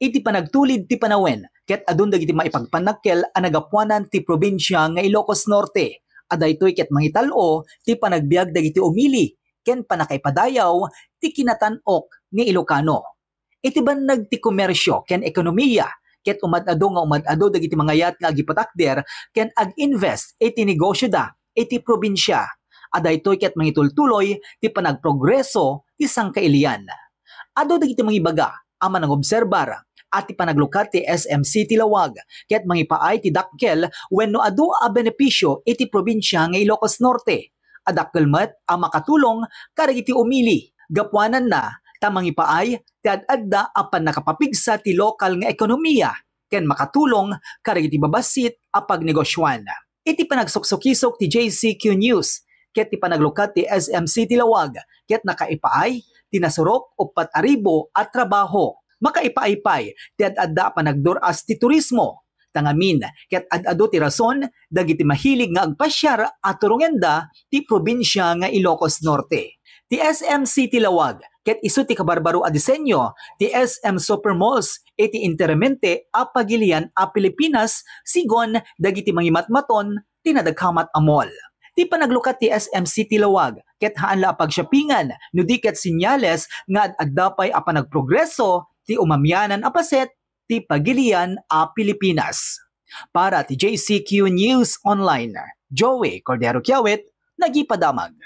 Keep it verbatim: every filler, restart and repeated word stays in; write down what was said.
Iti panagtulid ti panawen, ket adun dagiti maipagpannakkel a nagapuanan ti probinsia nga Ilocos Norte, a daytoy ket mangital-o ti panagbiag dagiti umili ken pannakaipadayaw ti kinatan-ok nga Ilocano. Iti bannag ti komersio ken ekonomiya, ket umad-adu nga umad-adu dagiti mangayat nga agipatakder ken ag-invest iti negosioda iti probinsia, a daytoy ket mangitultuloy ti panagprogreso ti sangkailian. Adu dagiti mangibaga a manangobserbar a ti panaglukat ti S M City Laoag ket mangipaay ti dakkel wenno adu a benepisio iti probinsia nga Ilocos Norte, a dakkel met a makatulong kadagiti umili. Gapuananna ta mangipaay ti ad-adda a pannakapapigsa ti lokal nga ekonomiya ken makatulong kadagiti babassit a pagnegosioan. Iti panagsuksukisok ti J C Q News ket ti panaglukat ti S M City Laoag ket nakaipaay ti nasurok uppat a ribu a trabaho. Makaipaay pay ti ad-adda a panagdur-as ti turismo. Ta ngamin, ket ad-adu ti rason dagiti mahilig nga agpasiar a turongenda ti probinsia nga Ilocos Norte. Ti S M City Laoag ket isu ti kabarbaro a disenyo ti S M Supermalls iti enteramente a pagilian a Pilipinas, sigon dagiti mangimatmaton ti nadakamat a mall. Ti panaglukat ti S M City Laoag ket haan la a pagshoppingan no di ket senyales nga ad-adda pay a panagprogreso ti umamianan a paset ti pagilian a Pilipinas. Para ti J C Q News Online, Joey Cordero Kiawit, nagipadamag.